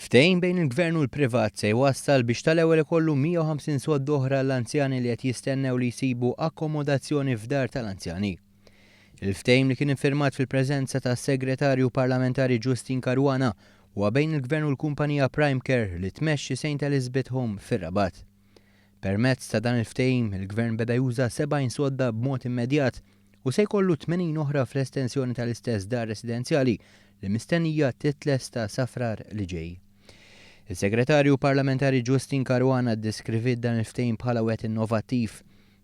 Ftehim bejn il-Gvern u l-privat se jwassal biex tal-ewwel ikollu 150 sodda oħra għall-anzjani li qed jistennew li jsibu akkomodazzjoni f'dar tal-anzjani. Il-ftehim li kien iffirmat fil-preżenza tas-Segretarju Parlamentari Justyne Caruana huwa bejn il-Gvern u l-kumpanija Prime Care li tmexxi St Elizabeth Home fir-Rabat. Permezz ta' dan il-ftehim, il-Gvern beda juża 70 sodda b'mod immedjat u se jkollu 80 oħra fl-estensjoni tal-istess dar residenzjali li mistennija titlesta sa Frar li ġej. Is-Segretarju Parlamentari Justyne Caruana ddeskriviet dan il-ftehim bħala wieħed innovattiv.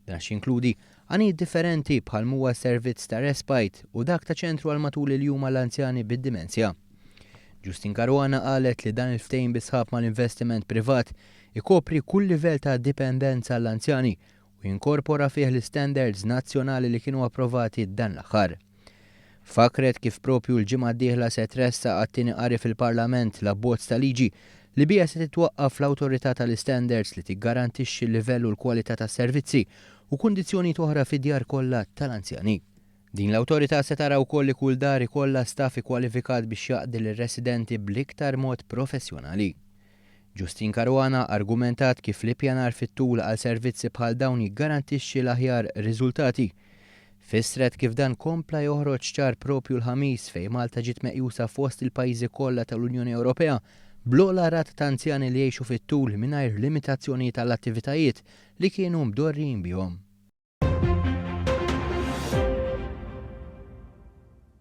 Dan għax jinkludi għanijiet differenti bħal m'huwa s-servizz ta' respite u dak ta' ċentru għal matul il-jum għall-anzjani bid-dimensja. Justyne Caruana qalet li dan il-ftehim bi sħab mal-investiment privat ikopri kull livell ta' dipendenza għall-anzjani u jinkorpora fih l-istandards nazzjonali li kienu approvati dan l-aħħar. Fakkret kif proprju l-ġimgħa d-dieħla se tressaq għat-tieni qari fil-Parlament l-abbozz ta' liġi li biha se titwaqqaf l-Awtorità tal-Istandards li tiggarantixxi l-livell u l-kwalità tas-servizzi u kundizzjonijiet oħra fid-djar kollha tal-anzjani. Din l-awtorità se tara wkoll li kull dar ikollha staff ikkwalifikat biex jaqdi lir-residenti bl-iktar mod professjonali. Justyne Caruana argumentat kif l-ippjanar fit-tul għal servizzi bħal dawn jiggarantixxi l-aħjar riżultati. Fissret kif dan kompla joħroġ ċar proprju l-Ħamis fejn Malta ġiet meqjusa fost il-pajjiżi kollha tal-Unjoni Ewropea bl-ogħla rata ta' anzjani li jgħixu fit-tul mingħajr limitazzjonijiet għall-attivitajiet li kienu mdorrijin bihom.